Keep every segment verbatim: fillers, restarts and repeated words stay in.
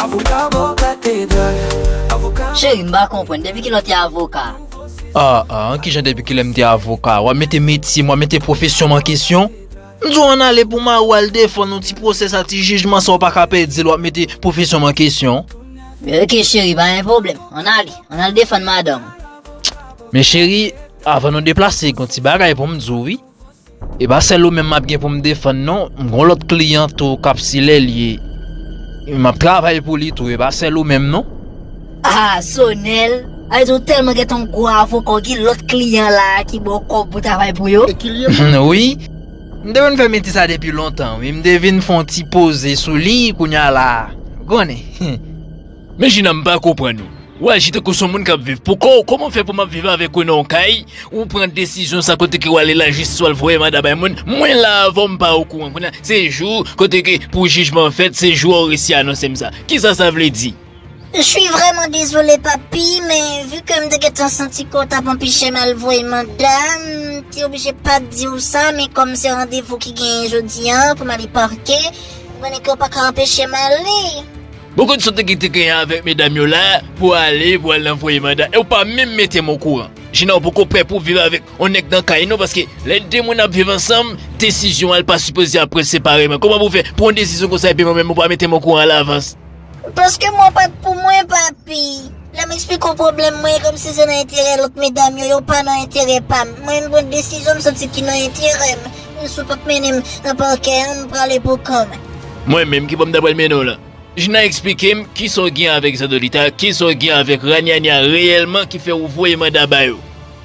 Avoka bò katedral. Avoka. Cheri, m pa konprann. Depi kilè w te avoka? Ah, ah, an kijan depi kilè m te avoka? W ap mete metye m, w ap mete pwofesyon m an kesyon? M di w ann ale pou mari w al defann w, ti pwosè sa, ti jijman sa, w pa ka pèdi l, w ap mete pwofesyon m an kesyon? Ok, cheri, pa gen pwoblèm. Ann ale. Ann al defann madanm ou. Men cheri, avan nou deplase, gen yon ti bagay pou m di w, wi. E pa sèl ou menm m ap gen pou m defann, non. M gon lòt kliyan tou k ap Silèlye. M ap travay pou li tou, e pa sèl ou menm, non. Ah, Sonèl. Ay, ou tèlman gentan yon gwo avoka, ou gen lòt kliyan la ki ba w kòb pou travay pou yo. Wi. M te vin fè metye sa depi lontan, wi. M te vin fè yon ti poze sou li, kounye a la. Ou konnen. Men Jina, m pa konprann ou. Ou aji tankou se yon moun k ap viv pou kò w. Kòman w fè pou m ap viv avèk ou nan yon kay? Ou pran desizyon sa kote ke w ale lajistis, w al voye manda bay moun. Mwen la avan w, m pa okouran. Kounye a, se jou kote ke pou jijman fèt, se jou a w resi anonse m sa. Kisa sa vle di? Je suis vraiment désolée, papi, men vi ke m te gentan santi ke w t ap anpeche m al voye manda, m te oblije pa t di w sa, men kòm se randevou ki genyen jodi a pou m ale pakè, m konnen ke w pa ka anpeche m ale. Bon, kote sa w te gentan genyen avèk medam yo la pou ale, pou al nan voye manda, e w pa menm mete m okouran. Jina, w poko prè pou viv avèk yon nèg nan kay non, paske lè de moun ap viv ansanm, desizyon an pa sipoze ap pran separeman. Kòman pou w fè pran yon desizyon konsa epi mwen menm ou pa mete m okouran alavans? Paske mwen pa t pou mwen, papi. Lè m eksplike w pwoblèm mwen, e kòmsi se nan enterè lòt medam yo, yo pa nan enterè pa m. Mwen, m pran desizyon m santi ki nan enterè m. Si w p ap mennen m nan pakè an, m prale pou kò m. Mwen menm, ki bò m ta pral mennen w la? Jina, eksplike m, kisa w gen avèk Zandolita, kisa w gen avèk Raniania reyèlman ki fè w voye manda ba yo?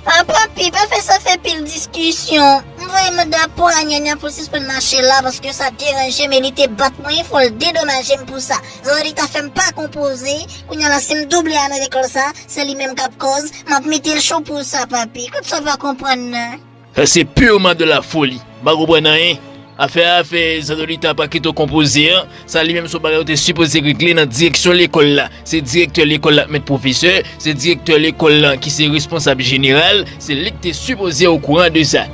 Ah, papi, pa fè sa fè pil diskisyon. M voye manda pou Raniania pou l sispann mache la, paske sa deranje m e li te bat mwen, fò l dedomaje m pou sa. Zandolita fè m pa konpoze, kounye a la si m double a nan lekòl sa, se li menm k ap kòz, m ap mete l cho pou sa, papi. Kot sa w pa konprann nan? Sa se purement de la folie. M pa konprann anyen. Afè a, afè Zandolita pa kite w konpoze an, sa li menm se yon bagay ou te sipoze regle nan direksyon lekòl la. Se direktè lekòl la k mèt pwofesè, se direktè lekòl la ki se responsab jeneral, se li k te sipoze okouran de sa.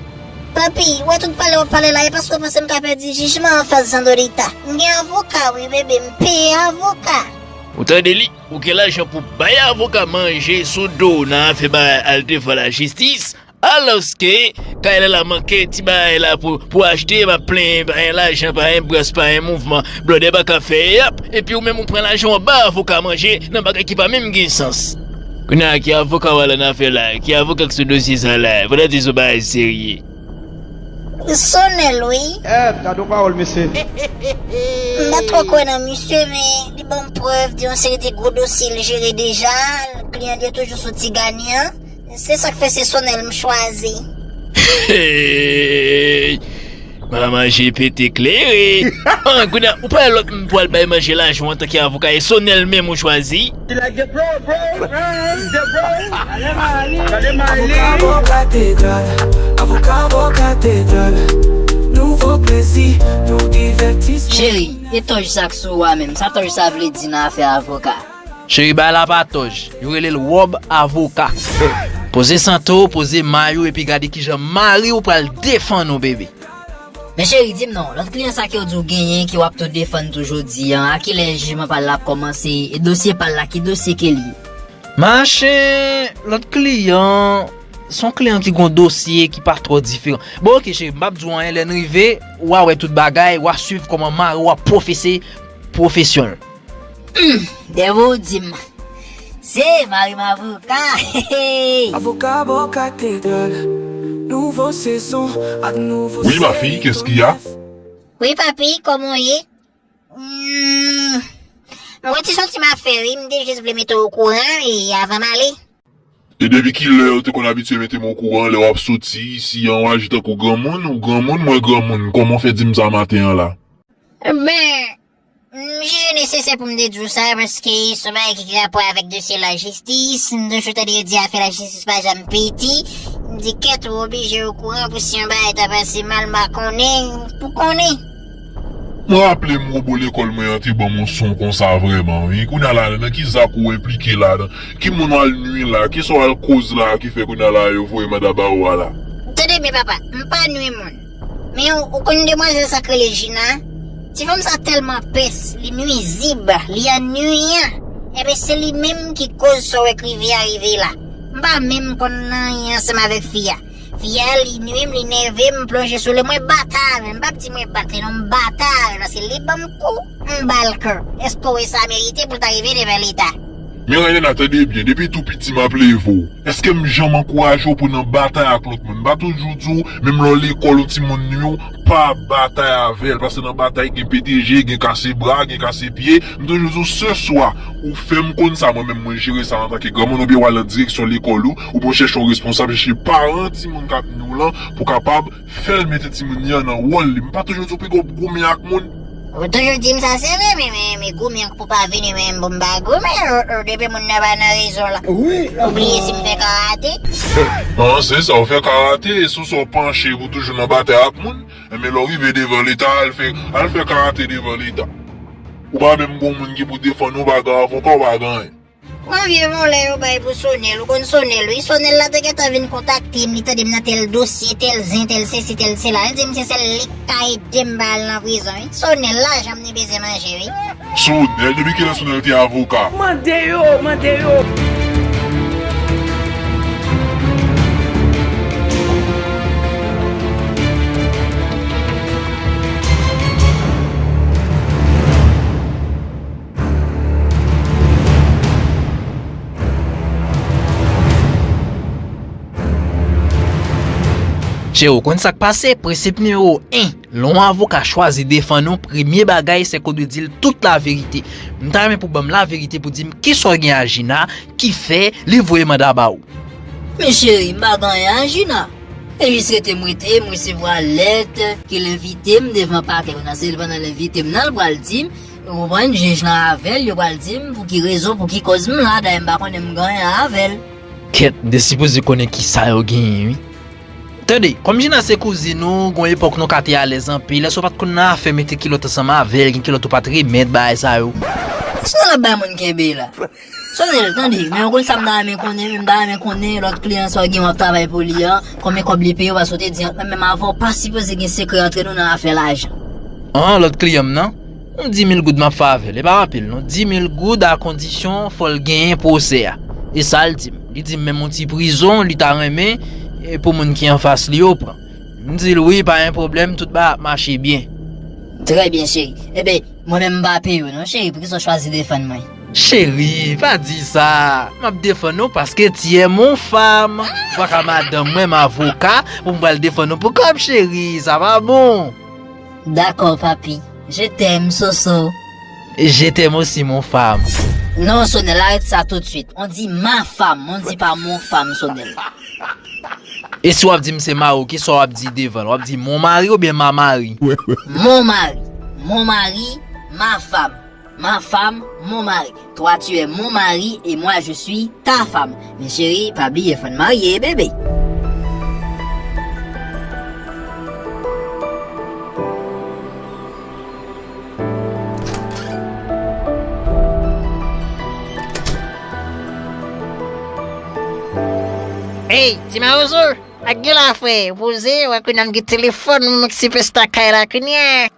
Papi, w wè tout pale w ap pale la, e paske w panse m ka pèdi jijman anfas Zandolita. M gen avoka wi, bebe, m peye avoka. Ou tande li? Ou gen lajan pou bay avoka manje sou do w nan afè bagay al devan lajistis, alòske kay la la manke ti bagay la pou, pou achte, m ap plenyen pa gen lajan, pa gen bras, pa gen mouvman, blòdè pa ka fè yap, epi ou menm ou pran lajan w ap bay avoka manje nan bagay ki pa menm gen sans. Kounye a ki avoka w al ann afè la, ki avoka k sou dosye sa la, fò w ta di se yon bagay serye. Sonèl wi. Eh, gade yon pawòl mesye. M pa twò kwè nan misye, men li ban m prèv de yon seri de gwo dosye l jere deja. Kliyan li yo toujou soti ganyan. Se sa k fè se Sonèl m chwazi. Hey! Manje pete klere. An, kounye a, ou pa wè lòt moun pou al bay manje lajan w antanke avoka, e Sonèl menm ou chwazi. Avoka bò katedral, avoka bò katedral. Nouvo plezi, nou divètisman. Cheri, e tòj sa k sou ou a menm? Sa tòj sa vle di nan afè avoka? Cheri, bagay la pa tòj. Yo rele l wòb avoka. Poze sante w, poze mayo, epi gade kijan mari w pral defann ou, bebe. Men cheri, di m non, lòt kliyan sa ke w di w genyen, ke w ap tou defann tou jodi a, a kilè jijman pa l la ap kòmanse, e dosye pa l la, ki dosye ke l ye? Machin, lòt kliyan, se yon kliyan ki gon dosye ki pa twò diferan. Bon, oke, cheri, m p ap di w anyen, lè n rive, w a wè tout bagay, w a swiv kòman mari w ap pwofese pwofesyon l. Depi w di m, se mari m avoka. Avoka bò katedral. Nouvo sezon ak nouvo Oui, ma fille, qu'est-ce qu'il y a? Wi, papi, kòman w ye? Hmm, mwen ti soti m ap fè, wi, m te jis vle mete w okouran e avan m ale. E depi kilè ou te konn abitye mete m okouran lè w ap soti isi an, ou aji tankou granmoun, ou granmoun, mwen granmoun, kòman w fè di m sa maten an la? Ben, m jije nesesè pou m te di w sa, paske se yon bagay ki gen rapò avèk dosye lajistis, m toujou tande yo di afè lajistis pa janm piti, m di kèt ou oblije okouran pou si yon bagay ta pase mal, m pa konnen, pou konnen. Mwen raple m wobo lekòl mwen an te ban m yon son konsa vrèman wi. Kounye a la, nan ki zak ou enplike ladan? Ki moun w al nwi la? Kisa w al koz la ki fè kounye a la yo voye manda ba ou a la? Tande byen papa, m pa nwi moun. Men ou, ou konn demwazèl sa k rele Jina? Ti fanm sa tèlman pès, li nwizib, li annuyan. Ebyen, se li menm ki koz sa w wè k rive a rive la. M pa menm konn anyen ansanm avèk fi a. Fi a, li nwi m, li nève m, m plonje sou li, mwen batay avè l. M p ap di mwen bat li non, m batay avè l, paske li ban m kou, m ba l kè. Èske w wè sa merite pou l ta rive devan Leta? Men Rayana, tande byen, depi tou piti m ap leve w. Èske m janm ankouraje w pou nan batay ak lòt moun? M pa toujou di w, menm lè w lekòl, yon timoun nwi w, pa batay avè l, paske nan batay gen pete je, gen kase bra, gen kase pye. M toujou di w, se swa ou fè m konn sa, mwen menm mwen jere sa antanke granmoun, oubyen w al nan direksyon lekòl ou, oubyen w chèche yon responsab, chèche paran timoun k ap nwi w lan pou kapab fè l mete timoun nan nan wòl li. M pa toujou di w piga w goumen ak moun. Ou toujou di m sa, se vre, men, men, men goumen ak pou pa vini, men bon, m pa goumen. O, o, depi moun nan pa nan rezon la. Ou bliye si m fè karate? An, se sa, w fè karate, e sou sa w panche pou toujou nan batay ak moun. Enben, lè w rive devan Leta, al fè, al fè karate devan Leta. Ou pa menm gon moun ki pou defann ou, ou pa gen avoka, ou pa gen anyen. Gon vye vòlè yo bay pou Sonèl, ou konn Sonèl, wi. Sonèl la te gentan vin kontakte m, li tande m nan tèl dosye, tèl zen, tèl sesi, tèl sela. Li di m se sèl li k ka ede m pa al nan prizon, wi. Sonèl la, janm li bezwen manje, wi. Sonèl, depi kilè Sonèl te avoka? Mande yo, mande yo. Cheri, ou konn sa k pase? Prensip nimewo en, lè yon avoka chwazi defann ou, premye bagay, se ke w dwe di l tout laverite. M ta renmen pou w ban m laverite pou w di m kisa w gen a Jina ki fè li voye manda ba ou. Men cheri, m pa gen anyen a Jina. Li jis rete m rete, m resevwa lèt ke l envite m devan pakè. Kounye a, se pandan l envite m nan, l pral di m, ou konprann, jij lan avè l, yo pral di m pou ki rezon, pou ki kòz m la, dayè m pa konnen m gen anyen avè l. Kèt, m te sipoze konnen kisa yo genyen, wi. Tande, kòm Jina se kouzin ou, gon epòk nou ka te alèz anpil, èske w pa t konn nan afè mete kilòt ansanm avè l, gen kilòt ou pa t remèt, bagay sa yo? Kisa w ap bay moun kenbe la? Sonèl, tande, men ou konn sa m ta renmen konnen, men m ta renmen konnen lòt kliyan sa w gen w ap travay pou li an, konbyen kòb li peye w, paske w te di antre menm avè w, pa sipoze gen sekrè antre nou nan afè lajan. An, lòt kliyan m nan? Yon di mil goud m ap fè avè l, e pa anpil non, di mil goud a kondisyon fò l genyen pwosè a. E sa l di m. Li di m menm yon ti prizon li ta renmen, e pou moun ki anfas li yo pran. M di l wi, pa gen pwoblèm, tout bagay ap mache byen. Trè byen, cheri. Enben, mwen menm m pa peye w non, cheri, poukisa w chwazi defann mwen? Cheri, pa di sa. M ap defann ou paske tu es mon femme. Ou pa ka madanm mwen, m avoka, pou m pral defann ou pou kòb, cheri, sa pa bon. Dakò, papi. Je t'aime, Soso. Je t'aime aussi, mon femme. Non, Sonèl, arrête ça tout de suite. On dit ma femme, on dit pas mon femme, Sonèl. E si w ap di m se mari w, kisa w ap di devan l? W ap di mon mari oubyen ma mari? Mon mari, mon mari, ma femme, ma femme, mon mari. Toi, tu es mon mari et moi, je suis ta femme. Men cheri, pa bliye, fò n marye, bebe. Hey, ti mawozo, ak gen la frè, poze, wè kounye a m gen telefòn, mwen k sipèsta kay la kounye a.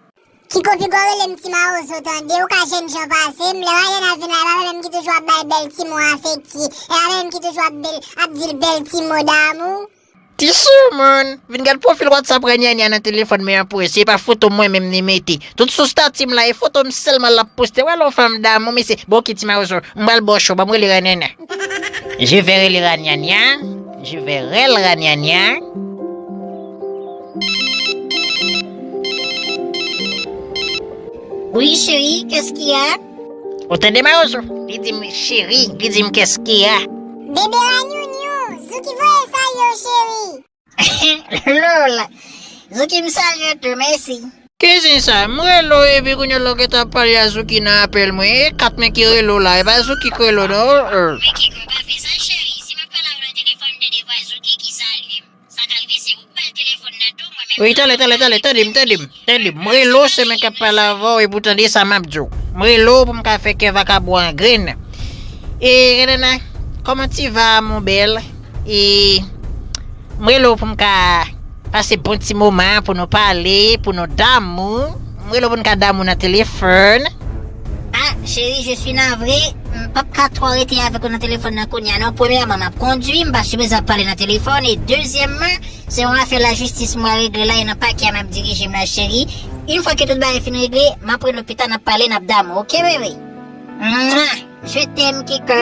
Kiko, piga w rele m ti mawozo, tande, ou ka jènjan pase m, lè Rayana vin la, e pa mwen menm ki toujou ap bay bèl ti mo afektif, e pa mwen menm ki toujou ap bèl, ap di l bèl ti mo damou. Ti soumoun, vin gad pwofil WhatsApp Ranyanya nan telefòn mwen an pou wè si e pa foto mwen menm li mete. Tout sou stati m la, e foto m sèlman l ap poste. Wè lè yon fanm damou, mesye. Bon, ok, ti mawozo, m pral ba w cho, ban m rele Ranyanya. Je vais rele Ranyanya. Je vais rele Ranyanya. Wi, cheri, qu'est-ce qu'il y a? Ou tande mawozo? Li di m cheri, li di m qu'est-ce qu'il y a? Bebe Ranyunyou, Zouki voye salye w, cheri. Lola. Zouki, m salye w tou, mèsi. Ki siy sa? M rele w epi kounye a lè w gentan ap pale a Zouki nan apèl mwen. E kat men ki rele w la, e pa Zouki k rele w non. Oh, oh. Men Kiko, pa fè sa, cheri. Si m ap pale avè w nan telefòn, m tande vwa Zouki ki salye m. Sa ka rive se ou k ba l telefòn nan tou, mwen menm. Wi, tande, tande, tande, tande m, tande m, tande m. M rele w, se mwen k ap pale avè w, epi w tande sa m ap di w. M rele w pou m ka fè kè vakabon an grennen. E, Renana, comment tu vas, mon belle? E, m rele w pou m ka pase bon ti moman pou nou pale, pou nou damou. M rele w pou n ka damou nan telefòn. Ah, chérie, je suis navré. M p ap ka twò rete avèk ou nan telefòn nan kounye a non. Premyèman, m ap kondui, m pa sipoze ap pale nan telefòn. E dezyèmman, se yon afè lajistis m pral regle la, e nan pakè a m ap dirije m la, cheri. Yon fwa ke tout bagay fin regle, m ap rele w pita, n ap pale, n ap damou. Oke, bebe? Mwa! Je t'aime, Kiko.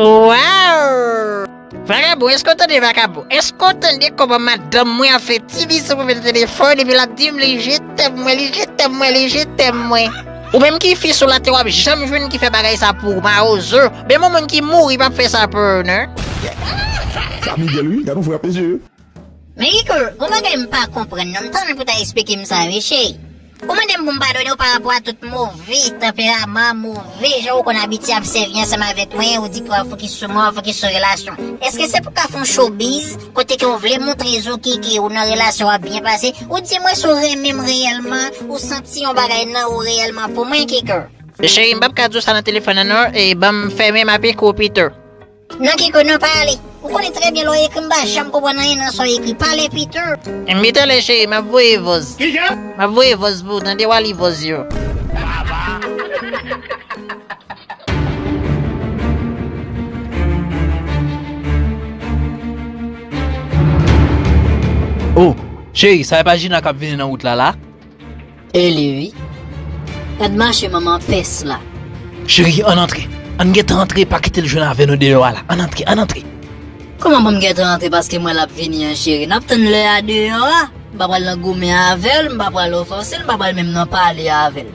Waw! Vagabon, èske w tande vagabon? Èske w tande kòman madanm mwen ap fè ti bisou pou mwen nan telefòn, epi l ap di m li je t'aime mwen, li je t'aime mwen, li je t'aime mwen? Ou menm ki fi sou latè, w ap janm jwenn ki fè bagay sa pou ou, mawozo. Menm yon moun ki mouri p ap fè sa pou ou, non. Sa Miguel, wi, gade yon frè ap mesye. Men Kiko, gon bagay m pa konprann non, m ta renmen pou ta eksplike m sa wi, cheri. Ou mande m pou m padone w pa rapò a tout move tanperaman, move jan ou konn abitye ap sèvi ansanm avèk mwen, ou di ke w ap fokis sou mwen, w ap fokis sou relasyon. Èske se pou ka fè yon showbiz, kote ke w vle montre Zouki ke ou nan relasyon w ap byen pase, ou di mwen si w renmen m reyèlman, ou santi yon bagay nan ou reyèlman pou mwen, Kiko? Cheri, m p ap ka di w sa nan telefòn nan non, e ban m fèmen, m ap ekri w pito. Non, Kiko, non, pa ale. Ou konnen trè byen lè w ekri m pa janm konprann anyen nan sa w ekri. Pale pito. Enben talè cheri, m ap voye vòz. Kijan? M ap voye vòz pou ou, tande, w a li vòz yo. Oh, cheri, sa e pa Jina k ap vini nan wout la la? E li wi. Gad mache manman pès la. Cheri, ann antre. Ann gentan antre, pa kite l jwenn avè nou deyò a la. Ann antre, ann antre. Kòman pou m gentan antre paske m wè l ap vini an, cheri? N ap tann lè a deyò a. M pa pral nan goumen avè l, m pa pral ofanse l, m pa pral menm nan pale avè l.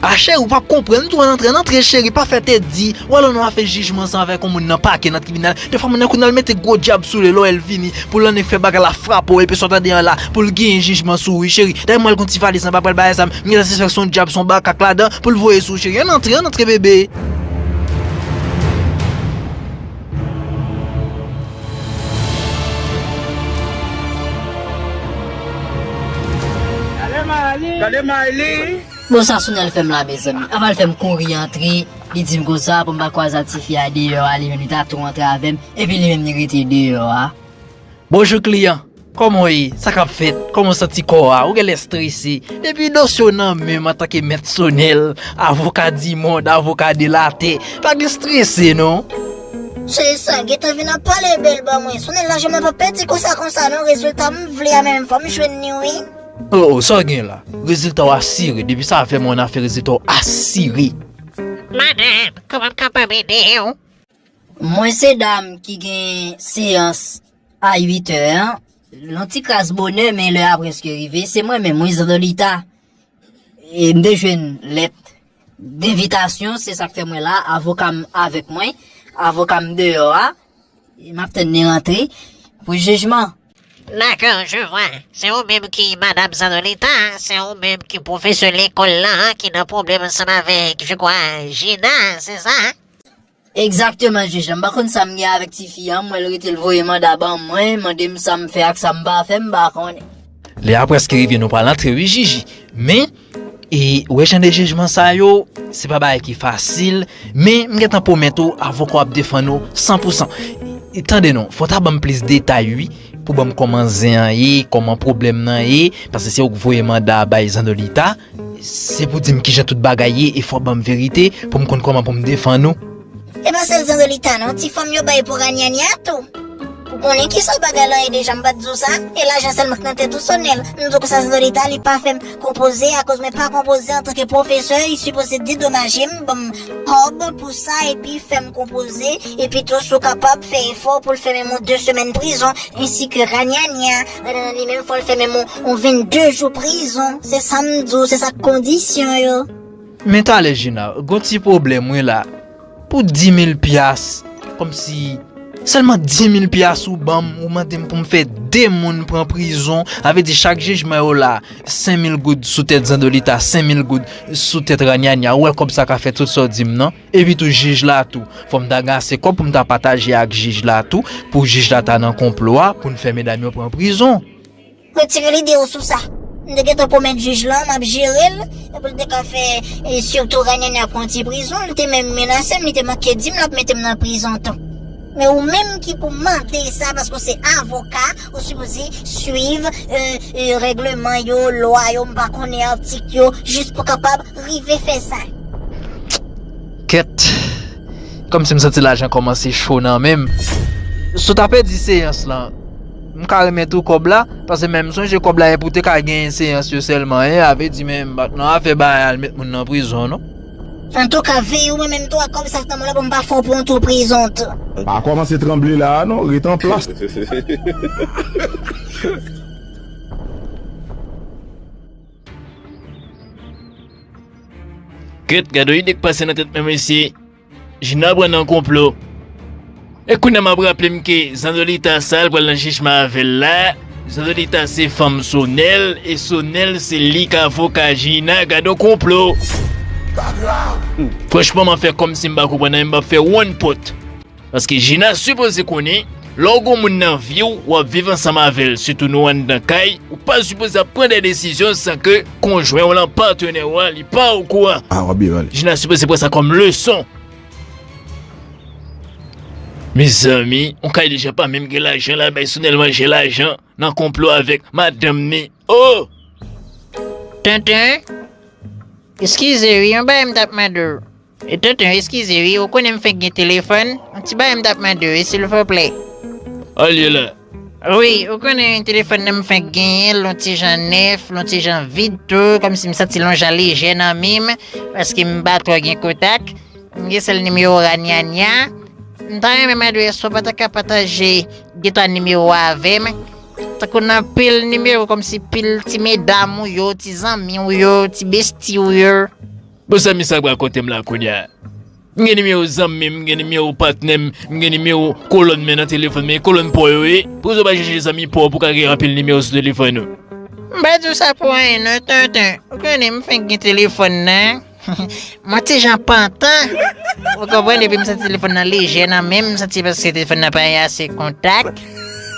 A cheri, ou p ap konprann tou, ann antre, ann antre cheri, pa fè tèdi. Ou wè lè nou a fè jijman sa avèk yon moun nan pake nan tribinal, defwa moun nan kounye a l mete gwo dyab sou li, lè w wè l vini, pou l annik fè bagay la frape w, epi sa w tande an la, pou l genyen jijman sou ou, wi cheri. Dayè m wè l gon ti valiz anba, pral bagay sa, m gentan sispèk se yon dyab, se yon makak ladan, pou l voye sou ou cheri. Ann antre, ann antre bebe. Gade Marley. Bon, sa Sonèl fè m la, mezanmi. Avan l fè m kouri antre, li di m konsa pou m pa kwaze ak tifi a deyò a, li menm li ta tou antre avè m, epi li menm li rete deyò a. Bonjou kliyan, kòman w ye? Sa k ap fèt? Kòman w santi kò a? Ou genlè strese. Depi dosye w nan men m antanke mèt Sonèl, avoka di mond, avoka de latè, pa gen strese non. Se sa, gentan vin ap pale bèl ban mwen. Sonèl la janm ap pèdi konsa konsa non, rezilta m vle a menm fò m jwenn li wi. Oh, oh, sa w gen la? Rezilta w asire. Depi sa fè mwen nan afè rezilta w asire. Madanm, kòman m kapab ede w? Mwen se dam ki gen seyans a uit è an. Yon ti kras bonè, men lè a prèske rive. Se mwen menm, wi, Zandolita. E m te jwenn lèt denvitasyon, se sa k fè mwen la. Avoka m avèk mwen. Avoka m deyò a. M ap tann li rantre pou jijman. Dakò, je vois. Se ou menm ki madanm Zandolita, se ou menm ki pwofesè lekòl la, ki nan pwoblèm ansanm avèk, je crois, Jina, se sa? Egzakteman, jij la. M pa konn sa m gen avèk tifi a, m wè l rete l voye manda ban mwen, mande m sa m fè ak sa m pa fè, m pa konnen. Lè a prèske rive, nou pral antre wi, Jiji. Men, e, ou wè jan de jijman sa yo, se pa bagay ki fasil, men m gentan pwomèt ou, avoka w ap defann ou san pou san. E, tande non, fò w ta ban m plis detay wi, pou ban m kòman zen an ye, kòman pwoblèm nan ye, paske se ou k voye manda a bay Zandolita, se pou di m kijan tout bagay ye, e fò w ban m verite, pou m konn kòman pou m defann ou. E pa sèl Zandolita non, ti fanm yo bay pou Ranyanya tou. Ou konnen kisa bagay lan ye deja, m pa t di w sa? E lajan sèlman k nan tèt ou, Sonèl. M di w konsa, Zandolita, li pa fè m konpoze, akoz mwen pa konpoze antanke pwofesè, li sipoze dedomaje m, ban m kòb pou sa, epi fè m konpoze, epi tou, si w kapab, fè efò pou l fèmen m yon de semèn prizon, ensi ke Ranyanya, li menm, fò l fèmen m yon, yon vennde jou prizon. Se sa m di w, se sa k kondisyon yo. Men talè, Jina, gon ti pwoblèm, wi, la. Pou di mil pyas, kòmsi sèlman di mil pyas ou ban m, ou mande m pou m fè de moun pran prizon, sa vle di chak jijman yo la, senk mil goud sou tèt Zandolita, senk mil goud sou tèt Ranyanya, ou wè kòb sa ka fè tout sa w di m nan? Epi tou jij la tou, fò m ta gen ase kòb pou m ta pataje ak jij la tou, pou jij la ta nan konplo a, pou n fè medam yo pran prizon. Retire lide w sou sa. M te gentan pwomèt jij lan, m ap jere l, e pou l te ka fè, e, sitou Ranyanya pran ti prizon, li te menm menase m, li te manke di m l ap mete m nan prizon tou. Men ou menm ki pou mande sa, paske w se avoka, ou sipoze swiv, e, e, règleman yo, lwa yo, m pa konnen atik yo, jis pou kapab rive fè sa. Kèt. Kòmsi m santi lajan kòmanse cho nan men m. Si w ta pèdi seyans lan, m ka remèt ou kòb la, paske menm sonje kòb la e pou te ka genyen seyans yo sèlman, e, a vle di men m pa t nan afè bay al met moun nan prizon, non. Antouka, veye w mwen menm tou ak kòb sa k nan men w la pou m pa fè w pran tou prizon tou. Pa kòmanse tranble la a non, ret an plas. Kèt, gade yon ide k pase nan tèt mwen, mesye. Jina pran nan konplo. E kounye a m ap raple m ke Zandolita sa l pral nan jijman avè l la. Zandolita se fanm Sonèl, e Sonèl se li k avoka Jina. Gade yon konplo. Franchman, m ap fè kòmsi m pa konprann anyen, m p ap fè one pot. Paske Jina sipoze konnen, lè w gon moun nan vi w, w ap viv ansanm avè l, sitou nou anndan kay, ou pa sipoze ap pran de desizyon san ke konjwen w lan, patnè w la, li pa okouran. Ah, w ap byen pale. Jina sipoze pran sa kòm leson. Mezanmi, on kay deja pa menm gen lajan la, bay Sonèl manje lajan nan konplo avèk madanm ni. Oh! Tenten, eskize wi, yon bagay m t ap mande w. E Tenten, eskize wi, ou konnen m fenk gen telefòn, yon ti bagay m t ap mande w wi, silvouplè. Al ye la. Wi, ou konnen telefòn nan m fenk genyen l, yon ti jan nèf, yon ti jan vid tou, kòmsi m santi l yon jan lejè nan men m, paske m pa twò gen kontak. M gen sèl nimewo Raniania. M ta renmen mande w èske w pa ta ka pataje de twa nimewo a avè m. Tankou nan pil nimewo, kòmsi pil ti medam ou yo, ti zanmi w yo, ti besti w yo. Bon, sa misye ap rakonte m la kounye a? M gen nimewo zanmi m, m gen nimewo patnè m, m gen nimewo kolòn mwen nan telefòn mwen, kolòn pa w yo ye. Poukisa w pa chèche zanmi pa w pou w ka gen anpil nimewo sou telefòn ou? M pa di w sa pou anyen non, Tenten. Ou konnen m fenk gen telefòn nan. Mwen ti jan pantan. Ou konprann, epi m santi telefòn nan lejè nan men m, m santi paske telefòn nan pa gen ase kontak.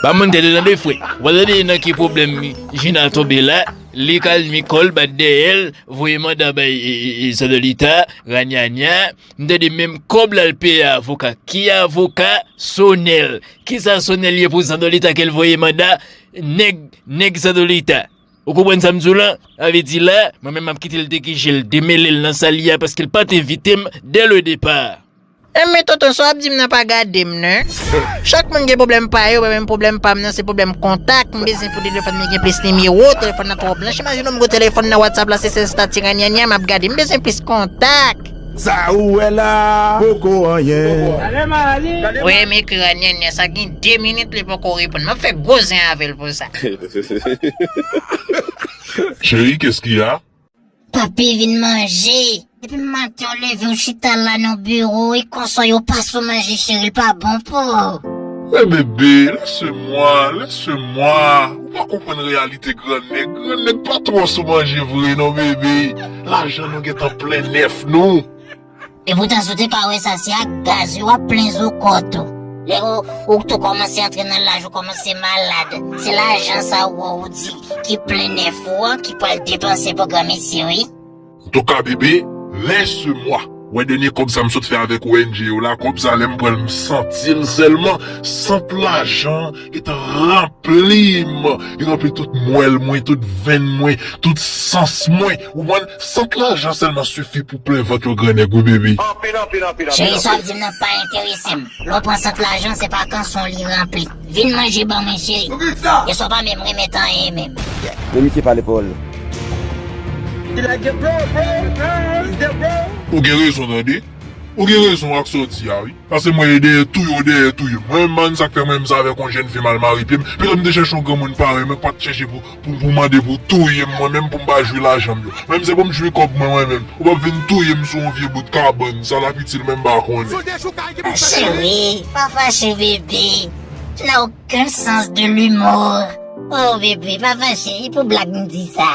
Ba moun tèt ou tande, frè. Ou pa tande nan ki pwoblèm Jina tonbe la. Li kalme kò l, bat dèyè l, voye manda bay, e, e, e, Zandolita, Raniania. M tande menm kòb la l peye avoka. Ki avoka? Sonèl. Kisa Sonèl ye pou Zandolita ke l voye manda? Nèg, nèg Zandolita. Ou konprann sa m di w lan? Sa vle di la, mwen menm m ap kite l dekije l, demele l nan sa l ye a, paske l pa t envite m dès le départ. Enben, Tonton, sa w ap di m nan pa gade m non. Chak moun gen pwoblèm pa yo, mwen menm pwoblèm pa m nan se pwoblèm kontak. M bezwen pou telefòn mwen gen plis nimewo, telefòn nan twò blanch. Imajine w m gon telefòn nan WhatsApp la, se sèl estati Raniania m ap gade. M bezwen plis kontak. Sa ou wè la, poko anyen. Wi, m ekri Raniania, sa gen de minit li poko reponn. M ap fè gwo zen avè l pou sa. Chérie, qu'est-ce qu'il y a? Papi, vin manje. Depi maten w leve w chita la nan biwo, e konsa yo pa sou manje, cheri, l pa bon pou ou. Men bebe, laisse-moi, laisse-moi. Ou pa konprann reyalite grannèg. Grannèg pa twò sou manje vre non, bebe. Lajan nou gentan plen nèf nou. Epoutan, si w te ka wè sa, se ak gaz wi w ap plen zo kò tou. Lè ou, ou tou kòmanse antre nan laj, ou kòmanse malad. Se lajan sa ou wè ou di ki plen nèf ou an ki pral depanse pou granmesi wi. Antouka, bebe, laisse-moi. Wè dènye kòb sa m sot fè avèk O N G yo la, kòb sa lè m pran l, m santi l sèlman. Sant lajan gentan ranpli m. Li ranpli tout mwèl mwen, tout venn mwen, tout sans mwen. Ou konprann? Sant lajan sèlman sifi pou plen vant yon grannèg wi, bebe. Anpil, anpil, anpil, anpil. Cheri, sa w ap di m nan pa enterese m. Lè w pran sant lajan, se pa kanson li ranpli. Vin manje ban mwen, cheri. E sa w pa menm remèt anyen menm. Men misye pale pawòl. Ou gen rezon, tande. Ou gen rezon ak sa w di a, wi. Paske mwen, e dèyè touye w, dèyè touye m. Mwen menm, man, sa k fè mwen menm sa avèk yon jèn fi m al mare pye m. Petèt m te chèche yon granmoun parèy mwen, pa t chèche pou, pou, pou mande pou touye m, mwen menm, pou m pa jwi lajan m yo. Mwen menm, se pou m jwi kòb mwen, mwen menm. Ou p ap vin touye m sou yon vye bout kabann, sa l ap itil mwen, m pa konnen. Cheri, pa fache, bebe. Tu n'as aucun sens de l'humour. Oh, bebe, pa fache, e pou blag m di sa.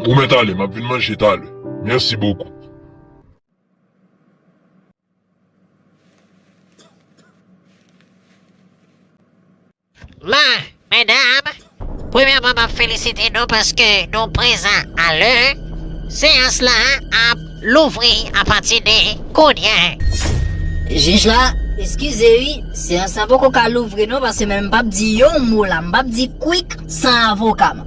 Ou mèt ale, m ap vin manje talè. Mèsi bokou. Bon, medam, premyèman, m ap felisite nou paske nou prezan a lè. Seyans lan ap louvri apati de kounye a. Jij la, eskize wi, seyans lan poko ka louvri non, paske mwen m p ap di yon mo la, m p ap di kwik san avoka m.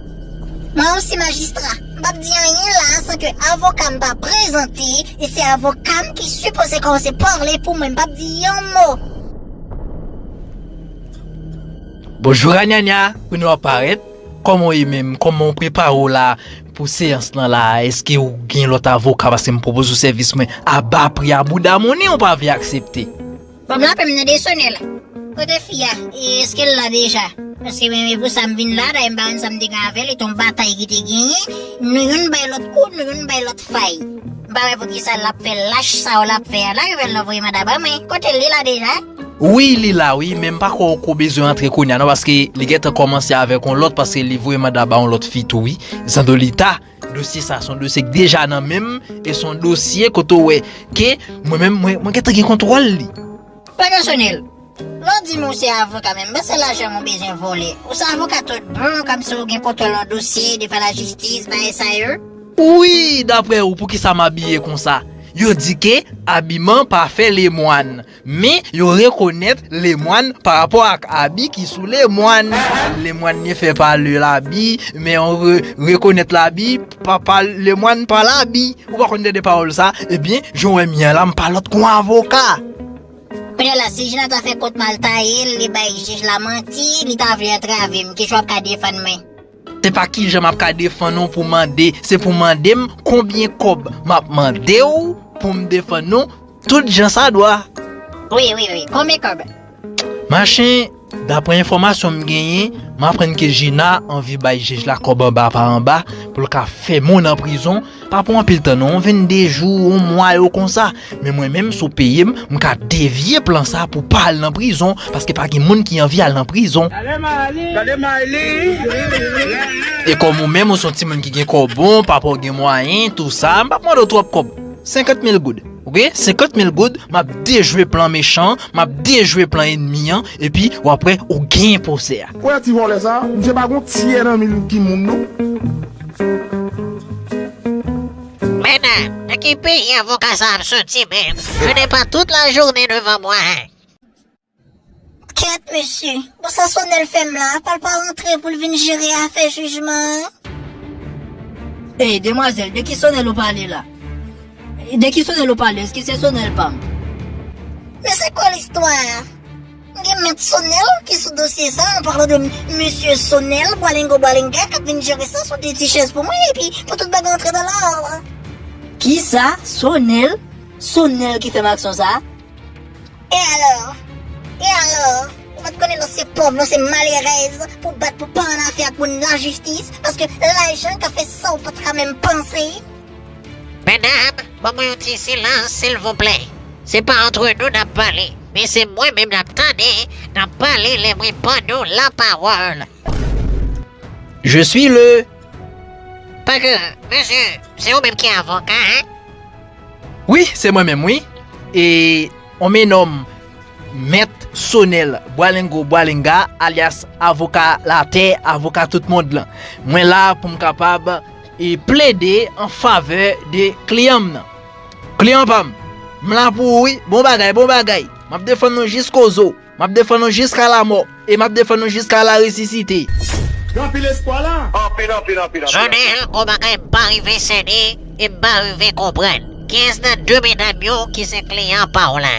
Mwen osi majistra, m p ap di anyen la san ke avoka m pa prezante, e se avoka m ki sipoze kòmanse pale pou mwen, m p ap di yon mo. Bonjou Anyanya, kounye w ap parèt. Kòman w ye menm? Kòman w prepare w la pou seyans lan la? Èske w gen lòt avoka? Paske m pwopoze w sèvis mwen a ba pri, a bouda monnen, ou pa vle aksepte. Bon, m raple m nan de Sonèl. Kote fi a? E èske l la deja? Paske mwen, men pou sa m vin la, dayè m pa konn sa m te gen avè l, e t on batay ki te genyen. Nou youn bay lòt kou, nou youn bay lòt fay. M pa wè poukisa l ap fè lach sa w l ap fè a la, yo fè l voye manda ban mwen. Kote l, li la deja? Wi, li la wi, men m pa kwè w ko bezwen antre kounye a non, paske li gentan kòmanse avèk yon lòt, paske li voye manda ba yon lòt fi tou wi. Zandolita, dosye sa se yon dosye k deja nan men m, e se yon dosye kote w wè ke mwen menm, mwen, mwen gentan gen kontwòl li. Pandan Sonèl, lè w di m ou se avoka, men m panse lajan m ou bezwen vòlè. Ou se avoka tout bon, kòmsi ou gen kontwòl yon dosye devan lajistis, bagay sa yo? Wi, daprè ou, poukisa m abiye konsa? Yo di ke abiman pa fè lemwàn, men yo rekonèt lemwàn pa rapò ak abi ki sou lemwàn. Lemwàn ne fait pas le labi, men on re-, rekonèt labi pa, pa lemwàn pa labi. Ou pa konn tande pawòl sa? Ebyen, jan w wè m ye a la, m pa lòt ke yon avoka. Kounye a la, si Jina ta fè kont m al taye l, li bay jij la manti, li ta vle antrave m, kijan w ap ka defann mwen? Se pa kijan m ap ka defann ou pou mande, se pou mande m konbyen kòb m ap mande w pou m defann ou tout jan sa dwa. Wi, wi, wi, konbyen kòb? Machin, daprè enfòmasyon m genyen, m aprann ke Jina anvi bay jij la kòb anba pa anba pou l ka fèmen w nan prizon. Pa pran anpil tan non, vennde jou, yon mwa yo konsa. Men mwen menm, si w peye m, m ka devye plan sa pou pa al nan prizon, paske pa gen moun ki anvi al nan prizon. Gade Mayli! E kòm ou menm, ou se yon timoun ki gen kò bon, papa w gen mwayen, tou sa, m p ap mande w twòp kòb. Senkant mil goud, oke? Senkant mil goud, m ap dejwe plan mechan, m ap dejwe plan ènmi an, epi w ap wè ou genyen pwosè a. Wè ti vòlè sa, misye pa gon tyè nan mil ki moun non. Medam, nan ki peyi avoka sa ap soti menm? Je n'ai pas toute la journée devant moi. Kèt, mesye. Bon, sa Sonèl fè m la, pa l pa rantre pou l vin jere afè jijman an? Ey, demwazèl, de ki Sonèl ou pale la? De ki Sonèl ou pale? Èske se Sonèl pa m? Men se kwa listwa a? M gen mèt Sonèl ki sou dosye sa, an palan de mesye Sonèl, Bwalengo Bwalenga, k ap vin jere sa sou de ti chèz pou mwen, epi pou tout bagay antre nan lòd. Kisa? Sonèl? Sonèl ki fè m aksyon sa? E alò? E alò? Ou pa t konnen lè w se pòv, lè w se malerèz, pou bat pou pa annafè ak moun lajistis, paske lajan ka fè sa w pa t ka menm panse. Medam, ban mwen yon ti silans, silvouplè. Se pa antre nou n ap pale, men se mwen menm n ap tande, n ap pale lè mwen ban nou lapawòl. Je suis le... Paske, mesye, se ou menm ki avoka, en? Wi, se mwen menm, wi. E on menòm, Mèt Sonèl Bwalengo Bwalenga, alyas avoka latè, avoka tout mond lan. Mwen la pou m kapab e plede an favè de kliyan m nan. Kliyan pa m, m la pou ou wi, bon bagay, bon bagay. M ap defann ou jiskozo. M ap defann ou jiska lamò. E m ap defann ou jiska la resisite. Gen anpil espwa la. Anpil, anpil, anpil, anpil. Sonèl, gon bagay m pa rive sène e m pa rive konprann. Kiyès nan de medam yo ki se kliyan pa w la?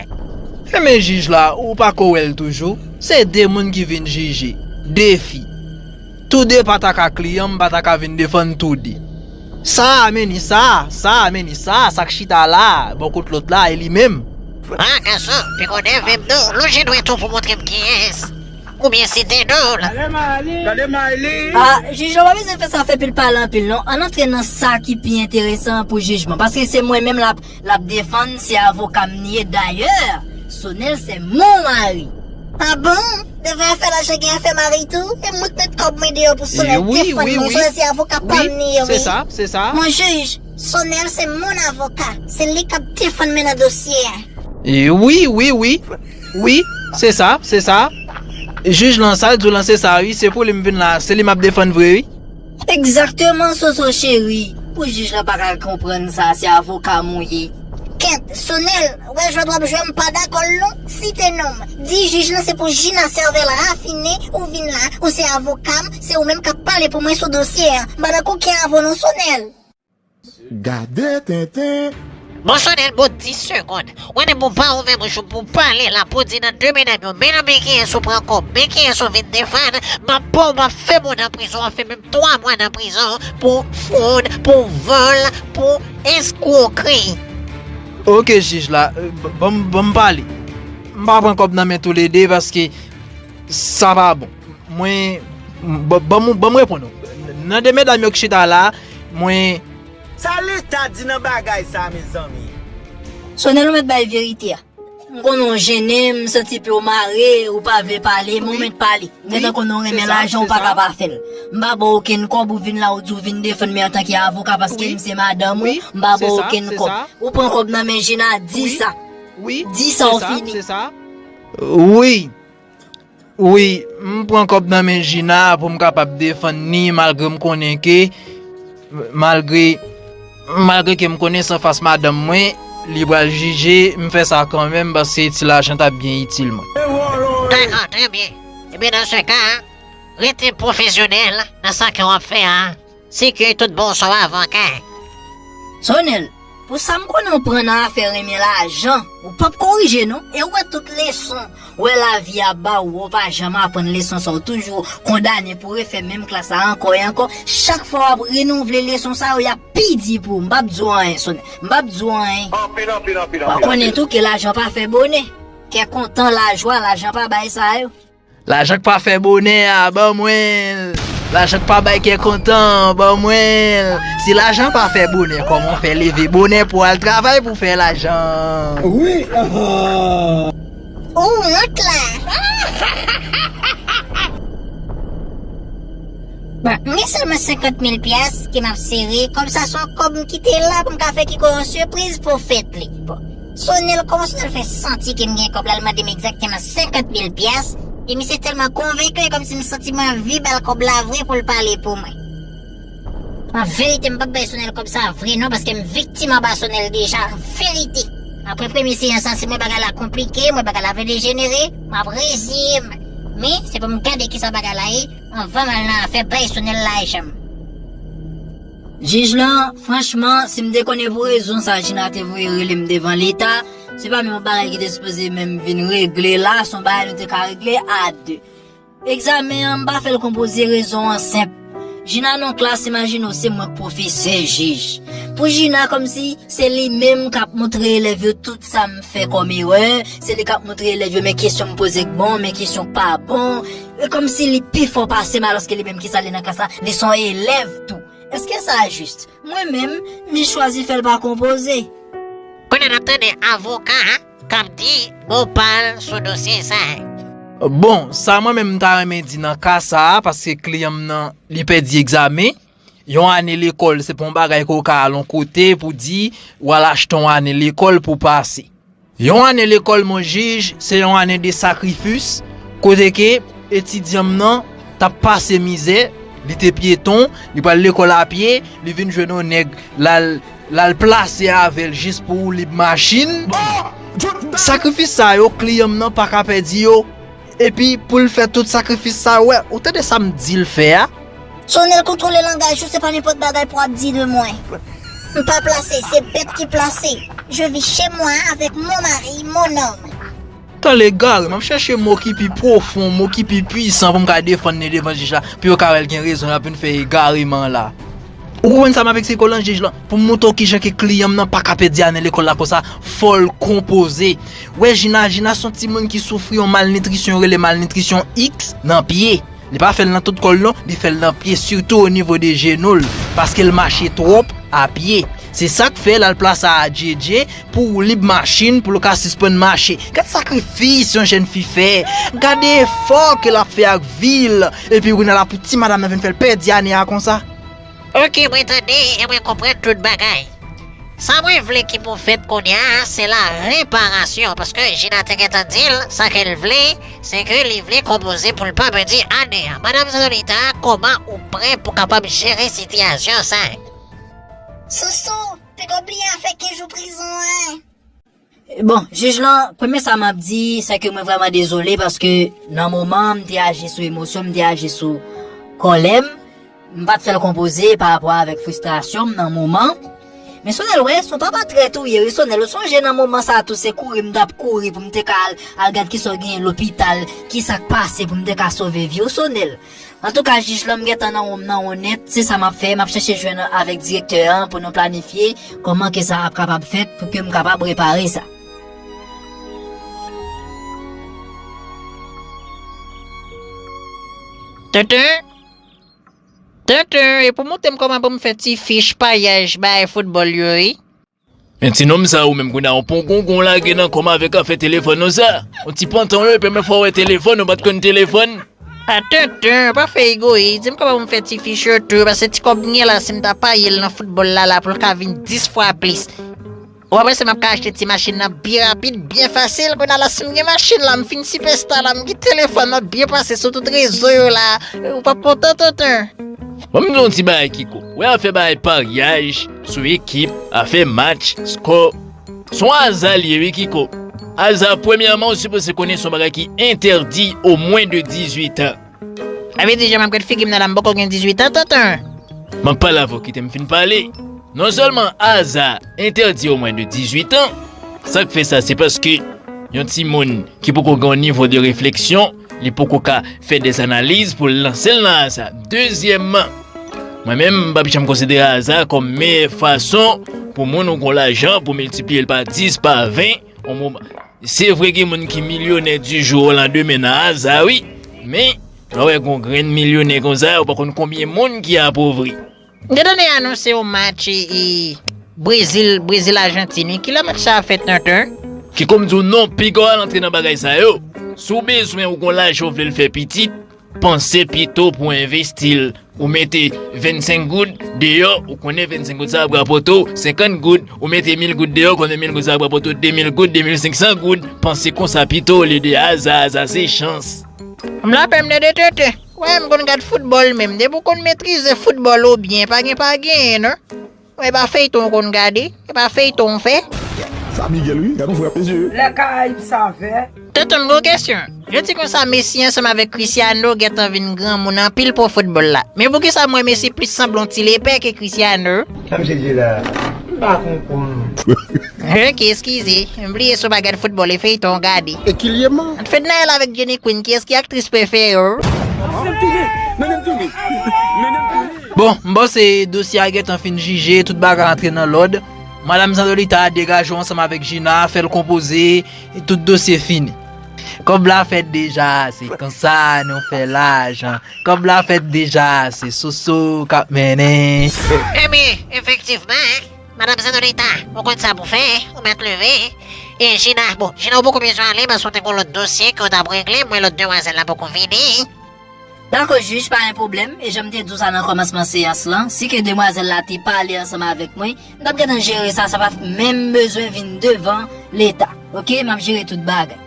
Enben jij la, ou pa ko wè l toujou? Se de moun ki vin jije. De fi. Toude pa ta ka kliyan, m pa ta ka vin defann toude. Sa a, men ni sa, sa a, men ni sa, sa k chita la, bò kot lòt la, e li menm. Ah, gason, piko nève m non, lonje dwèt ou pou montre m kiyès. Oubyen site non l. Gade Mayli! Ah, jij la pa bezwen fè sa fè pil pale anpil non. Ann antre nan sa ki pi enteresan pou jijman, paske se mwen menm l ap, l ap defann, se avoka m li ye. Dayè, Sonèl se mon mari. Ah bon? Devan afè lajan gen afè mari tou? E mwen k met kòb mwen deyò pou Sonèl defann mwen, Sonèl se avoka pa m li ye, wi. Se sa, se sa. Mon jij, Sonèl se mon avoka. Se li k ap defann mwen nan dosye a. E wi, wi, wi. Wi, se sa, se sa. Jij lan, sa l di w lan, se sa, wi. Se pou li m vin la. Se li m ap defann vre, wi. Egzakteman, Soso cheri. Pou jij lan pa ka konprann sa, se avoka m ou ye. K Sonèl, wè jwèt w ap jwe, m pa dakò l non. Site non m. Di jij lan se pou Jina, sèvèl rafine, ou vin la, ou se avoka m, se ou menm k ap pale pou mwen sou dosye a. M pa nan kokenn avè w non, Sonèl. Gade tenten. Bon, Sonèl, bon dis segonn. Wè, depi w pa ouvè bouch ou pou w pale la, pou w di nan de medam yo, men nan men kiyès ou pran kòb, men kiyès ou vin defann, m ap pran w, m ap fè w nan prizon, w ap fè menm twa mwa nan prizon pou fwod, pou vòl, pou eskwokri. Ok, jij la, ban m pale. M pa pran kòb nan men toulede paske sa pa bon. Mwen, ban m reponn ou. Nan de medam yo k chita la, mwen. Sa leta di nan bagay sa, mezanmi? Sonèl, ou mèt bay verite a. M konnen w jennen, m santi pye w mare, ou pa vle pale, men w mèt pale. M gentan konnen w renmen lajan, ou pa ka pa fè l. M pa ba w okenn kòb, ou vin la, ou di w vin defann mwen antanke avoka paske m se madanm ou, m pa ba w okenn kòb. Ou pran kòb nan men Jina, di sa. Di sa, ou fini. Wi. Wi, m pran kòb nan men Jina pou m kapab defann ni, malgre m konnen ke, malgre, malgre ke m konnen se anfas madanm mwen li pral jije, m fè sa kanmenm paske ti lajan t ap byen itil mwen. Dakò, trè byen. Ebyen, nan se ka, rete pwofesyonèl nan sa ke w ap fè a. Seke tout bon sa w avoka. Sonèl, pou sa m konnen w pran nan afè renmen lajan, ou p ap korije non, e ou wè tout leson, wè lavi a ba w, ou pa janm aprann leson sa, ou toujou kondane pou refè menm klas la ankò e ankò, chak fwa w ap renouvle leson sa yo, y ap pi di pou ou, m p ap di w anyen, Sonèl, m p ap di w anyen. W a konnen tou ke lajan pa fè bonè, kè kontan, lajwa, lajan pa bay sa yo. Lajan k pa fè bonè a, ban mwen l. Lajan k pa bay kè kontan, ban mwen l. Si lajan pa fè bonè, kòman w fè leve bonè pou w al travay pou w fè lajan? Wi. Ou wont la. Bon, m gen sèlman senkant mil pyas ke m ap sere, kòm sa se yon kòb m kite la pou m ka fè Kiko yon sipriz pou fèt li. Bon, Sonèl, kòman Sonèl fè santi ke m gen kòb la, l mande m egzakteman senkant mil pyas, e misye tèlman konvenki, e kòmsi m santi m anvi ba l kòb la vre pou l pale pou mwen. An verite, m p ap bay Sonèl kòb sa vre non, paske m viktim anba Sonèl deja, an verite. Apre premye seyans lan, si m wè bagay la konplike, m wè bagay la vle dejenere, m ap reziye m. Men, se pou m gade kisa bagay la ye, anvan m al nan afè bay Sonèl lajan m. Jij lan, franchman, si m te konnen pou rezon sa Jina te voye rele m devan leta, se pa menm yon bagay ki te sipoze menm vin regle la, se yon bagay nou te ka regle a de. Egzamen an, m pa fè l konpoze, rezon an senp. Jina nan klas, imajine w se mwen k pwofesè, jij. Pou Jina, kòmsi se li menm k ap montre elèv yo tout sa m fè kòm erè, se li k ap montre elèv yo men kesyon m poze k bon, men kesyon k pa bon. E kòmsi li pi fò pase m, alòske li menm ki sa li nan klas la, li se yon elèv tou. Èske sa jis? Mwen menm, m chwazi fè l pa konpoze. Kounye a n ap tande avoka a k ap di mo pa l sou dosye sa a. Bon, sa mwen menm m ta renmen di nan ka sa a, paske kliyan m nan, li pèdi egzamen. Yon ane lekòl, se pa yon bagay ke w ka al yon kote pou di w al achte yon ane lekòl pou pase. Yon ane lekòl, mon jij, se yon ane de sakrifis, kote ke etidyan m nan t ap pase mizè, li te pyeton, li pral lekòl a pye, li vin jwenn yon nèg, l al, l al plase avè l jis pou woulib machin. Sakrifis sa yo, kliyan m nan pa ka pèdi yo. Epi, pou l fè tout sakrifis sa yo, wè, ou tande sa m di l fè a? Sonèl, kontwole langaj ou, se pa nenpòt bagay pou w ap di de mwen. M pa plase, se bèt ki plase. Je vis chez moi avec mon mari, mon homme. Tan l egare, m ap chèche mo ki pi pwofon, mo ki pi pwisan pou m ka defann li devan jij la, pou yo ka wè l gen rezon, l ap vin fè egareman la. Ou konprann sa m ap eksplike w lan, jij lan? Pou m montre w kijan ke kliyan m nan pa ka pèdi ane lekòl la konsa, fò l konpoze. Wè, Jina, Jina se yon timoun ki soufri yon malnitrisyon, yo rele malnitrisyon X nan pye. Li pa fè l nan tout kò l non, li fè l nan pye, sitou o nivo de jenou l, paske l mache twòp a pye. Se sa k fè l al plase a Djedje pou woulib machin pou l ka sispann mache. Gad sakrifis yon jèn fi fè! Gade efò ke l ap fè ak vi l! Epi kounye a la pou ti madanm nan vin fè l pèdi ane a konsa. Ok, mwen tande e mwen konprann tout bagay. Sa mwen vle ki pou fèt kounye a, se la reparasyon, paske Jina te gentan di l, sa ke l vle, se ke li vle konpoze pou l pa pèdi ane a. Madanm Zanita, kòman ou prè pou kapab jere sitiyasyon sa? Soso, piga w bliye afè kenz jou prizon an. Bon, jij lan, premye sa m ap di, se ke mwen vrèman dezole paske nan moman an, m te aji sou emosyon, m te aji sou kòlè m. M pa t fè l konpoze pa rapò avèk fristrasyon m nan moman. Men Sonèl, wè, se yon papa trèt ou ye, wi, Sonèl. Ou sonje nan moman sa a tou, se kouri m t ap kouri pou m te ka al, al gad kisa w genyen lopital, kisa k pase pou m te ka sove vi w, Sonèl. Antouka, jij lan, m gentan nan wonm nan wonnèt, se sa m ap fè, m ap chèche jwenn avèk direktè an pou nou planifye kòman ke sa ap kapab fèt pou ke m kapab repare sa. Tenten, Tenten, e pou montre m kòman pou m fè ti fich paryaj bay foutbòl yo, wi. Men ti nonm sa ou menm kounye a, yon pongongon lage nan kò m avèk afè telefòn ou sa. Yon ti pantan wi, premye fwa w wè telefòn, ou pa t konn telefòn. A Tenten, pa fè egoyis, di m kòman pou m fè ti fich yo tou, paske ti kòb m gen la, si m ta parye l nan foutbòl la, la pou l ka vin dis fwa plis. Ou ap panse m ap ka achte ti machin nan byen rapid, byen fasil. Kounye a la, si m gen machin la, m fin sipèsta la, m gen telefòn, m ap byen pase sou tout rezo yo la. Ou p ap kontan, Tenten? Ban m di w yon ti bagay, Kiko. Wè afè bagay paryaj, sou ekip, afè match, skò. Se yon aza l ye, wi, Kiko. Aza, premyèman, ou sipoze konnen se yon bagay ki entèdi o mwen de dizuit an. Sa vle di, jan m ap gad figi m nan la, m poko gen dizuit an, Tenten. M ap pale avè w, kite m fin pale. Non sèlman aza entèdi o mwen de dizuit an, sa k fè sa, se paske yon timoun ki poko gen yon nivo de refleksyon, li poko ka fè dèzanaliz pou l lanse l nan aza. Dezyèmman, mwen menm, m p ap janm konsidere aza kòm meyè fason pou moun ou gen lajan pou miltipliye l pa dis, pa ven, yon moman. Se vre gen moun ki milyonè du jour au lendemain nan aza, wi. Men, lè w wè gon grenn milyonè konsa, ou pa konn konbyen moun ki apovri. M te tande anonse yon match, e, e, Brezil, Brezil Ajantin, wi. Kilè match sa a fèt, Tenten? Kiko, m di w non, piga w al antre nan bagay sa yo. Si w bezwen ou gon lajan ou vle l fè pitit, panse pito pou envesti l. Ou mete vennsenk goud deyò, ou konnen vennsenk goud sa ap rapòte w senkant goud. Ou mete mil goud deyò, ou konnen mil goud sa ap rapòte w de mil goud, de mil senk san goud. Panse konsa pito olye de aza, aza se chans. M la pè m de Tenten. Wè, m konn gad foutbòl menm. Depi w konn metrize foutbòl ou byen, pa gen pa genyen, non. E pa feyton w konn gade, e pa feyton w fè. Sa Miguel wi, gad yon frè mesye. Les Caraïbes savè. Tenten, m gon kesyon. Yo di konsa Messi ansanm avèk Cristiano gentan vin granmoun anpil pou foutbòl la. Men poukisa m wè Messi plis sanble yon ti lepè ke Cristiano? Sa misye di la, m pa konprann. Ok, eskize. M bliye si w pa gad foutbòl, e feyton w gade. E Kylian? Ant Fednaelle avèk Jenny Queen, kiyès ki aktris prefere w? Bon, m panse dosye a gentan fin jije, tout bagay antre nan lòd. Madanm Zandolita degaje w ansanm avèk Gina, fè l konpoze, e tout dosye fini. Kòb la fèt deja, se konsa nou fè lajan. Kòb la fèt deja, se Soso k ap mennen. Ebyen, efektivman, madanm Zandolita, ou konn sa pou fè, ou mèt leve. E Gina, bon, Gina, ou poko bezwen ale, paske w te gon lòt dosye ke w t ap regle, mwen lòt demwazèl la poko vini. Dakò, jij, pa gen pwoblèm. E jan m te di w sa nan kòmansman seyans lan, si ke demwazèl la te pale ansanm avèk mwen, m t ap gentan jere sa, sa pa t menm bezwen vin devan Leta. Oke, m ap jere tout bagay.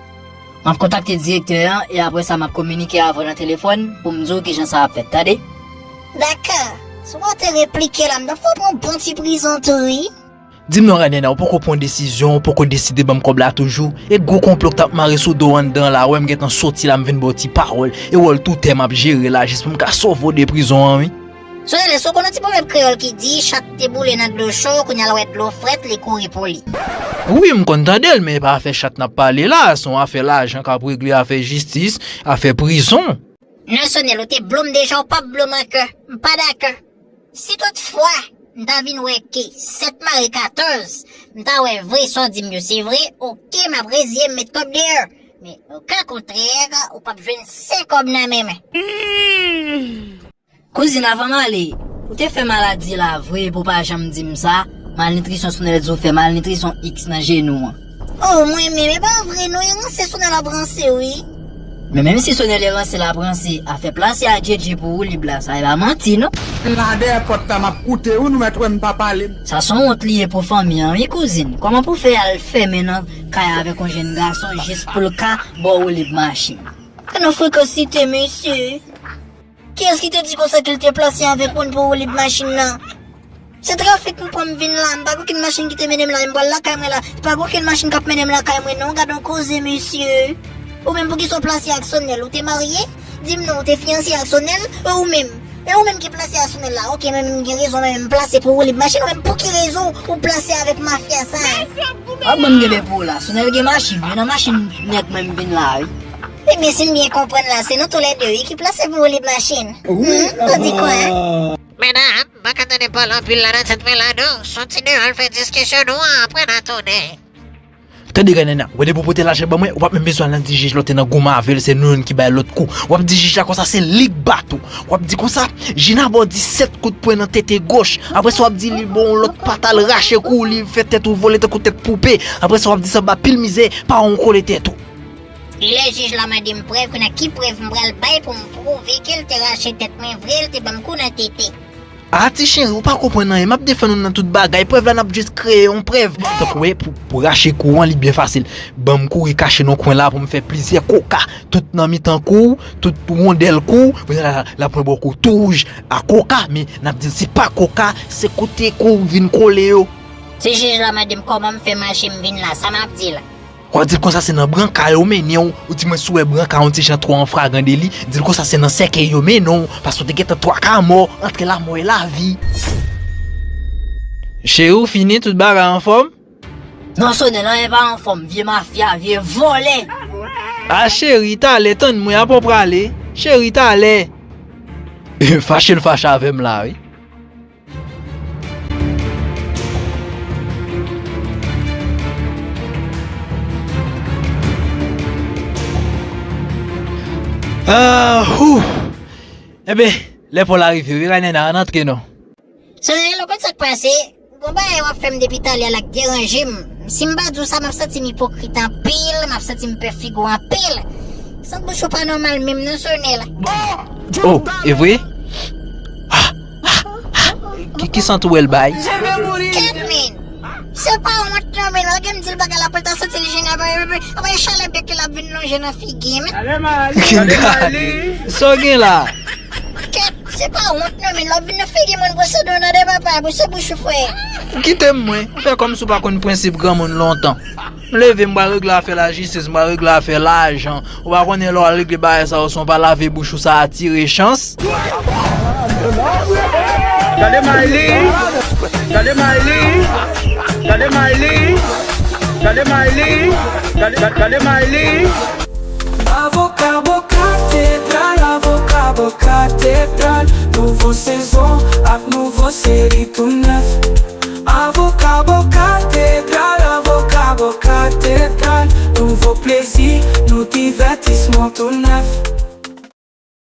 M ap kontakte direktè an e apre sa m ap kominike avè w nan telefòn pou m di w kijan sa ap fèt, tande? Dakò. Si w pa te replike la, m t ap fè w pran yon bon ti prizon tou, wi. Di m non, Ranena, ou poko pran desizyon, ou poko deside ban m kòb la toujou? E gwo konplo k t ap mare sou do w anndan la, wè m gentan soti la, m vin ba w ti pawòl, e wòl toutè m ap jere la, jis pou m ka sove w de prizon an, wi. Sonèl, èske w konn yon ti pwovèb kreyòl ki di, chat te boule nan dlo cho, kounye a l wè dlo frèt, li kouri pou li? Wi, m konn tande l, men e pa afè chat n ap pale la, se yon afè lajan k ap regle, afè jistis, afè prizon. Non, Sonèl, ou te blo m deja, ou p ap blo m ankò. M pa dakò. Si toutfwa m ta vin wè ke sèt mare katòz, m ta wè vre sa w di m yo se vre, oke, m ap reziye m, met kòb deyò. Men, o ka kontrè, ou p ap jwenn senk kòb nan men mwen. Kouzin, avan m ale, ou te fè maladi la vre epi w pa janm di m sa? Malnitrisyon, Sonèl di w fè malnitrisyon X nan jenou an. O, mwen menm, e pa vre non, e ranse Sonèl ap ranse wi. Men menm si Sonèl e ranse l ap ranse, afè plase a Djedje pou woulib la, sa e pa manti non. La dèyè pòt la, m ap koute wi, nou mèt wè m pa pale. Sa se yon wont li ye pou fanmi an wi, kouzin. Kòman pou fè al fèmen nan kay avèk yon jenn gason jis pou l ka ba w woulib machin? Gad yon frekansite, mesye. Kiyès ki te di konsa ke l te plase avèk moun pou woulib machin nan? Se trafik m pran m vin la, m pa gen okenn machin ki te mennen m la, e m pral lakay mwen la. Se pa gen okenn machin k ap mennen m lakay mwen non, gad on koze mesye. Ou menm poukisa w plase ak Sonèl, ou te marye? Di m non, ou te fiyanse ak Sonèl, e ou menm? E ou menm ki plase ak Sonèl la, oke, mwen menm m gen rezon, mwen menm m plase pou woulib machin, ou menm pou ki rezon ou plase avèk mafya sa a? A ban m gen de pou ou la, Sonèl gen machin, men nan machin nèg mwen m vin la wi. Ebyen si m byen konprann la, se nou toulède wi ki plase pou woulib machin. Wi, hmm, ou di kwa? Medam, m pa ka tande pale anpil la nan tèt mwen la non. Soti deyò al fè diskisyon nou an, apre n a tounen. Tande grann nènè, wè depi w pote lajan ban mwen, ou p ap menm bezwen al nan di jij la, w te nan goumen avè l, se nou youn ki bay lòt kou. W ap di jij la konsa se li k bat ou. W ap di konsa, Jinabò di sèt kout pwen nan tete goch. Apre sa w ap di li bon lòt pat al rache kou, li fè tèt ou vole tankou tèt poupe. Apre sa w ap di sa ba pil mizè, pa w kole tèt ou. Lè jij la mande m prèv, kounye a ki prèv m pral bay pou m pwouve ke l te rache tèt mwen vre, l te ban m kou nan tete? A ti cheri, ou pa konprann anyen, m ap defann ou nan tout bagay, prèv la n ap jis kreye yon prèv. Tankou wè, pou, pou rache kou an, li byen fasil. Ban m kouri kache nan kwen la pou m fè plizyè koka, tout nan mitan kou, tout wondèl kou, kounye a la, l ap pran bò kou tou wouj a koka, men n ap di l se pa koka, se kote kou vin kole yo. Si jij la mande m kòman m fè mache m vin la, sa m ap di l? W ap di l konsa se nan branka yo mennen w, ou di mwen si w wè branka yon ti jan twò an fragan de li, di l konsa se nan sèkèy yo mennen w, paske w te gentan twaka mò, antre lamò e lavi. Cheri, w fini, tout bagay anfòm? Non, Sonèl, anyen pa anfòm, vye mafya, vye vòlè. A cheri, talè, tann mwen, apre w prale. Cheri, talè. Fache l fache avè m la, wi. Ah, hou. Enben, lè pa w la rive, wi, Raynena, ann antre non. Sonèl, ou konn sa k pase? Gon bagay w ap fè m depi talè la k deranje m. Si m pa di w sa, m ap santi m ipokrit anpil, m ap santi m pè figi w anpil. Sant bouch ou pa nòmal menm non, Sonèl. Oh, e vre? Ah, ah, ah. Ki, ki sant ou wè l bay? Kèt, men. Se pa wont non, men. Lage m di l bagay la pou l ta santi l jennen apre, apre, apre chalè bèk li ap vin lonje nan figi m. Sa w gen la? Kèt, se pa wont non, men. Lè w ap vin nan figi moun, bwose do nan de papa, bwose bouch ou, frè. Kite m mwen. Fè kòmsi w pa konn prensip granmoun lontan. M leve, m pral regle afè lajistis, m pral regle afè lajan. Ou pa konnen lè w al regle bagay sa yo, si w pa lave bouch ou, sa atire chans. Gade Mayli, gade Mayli, gade Mayli, gade Mayli, gade, gade, gade Mayli. Avoka Boka Tetral, Avoka Boka Tetral, nouvo sezon ak nouvo seri tou.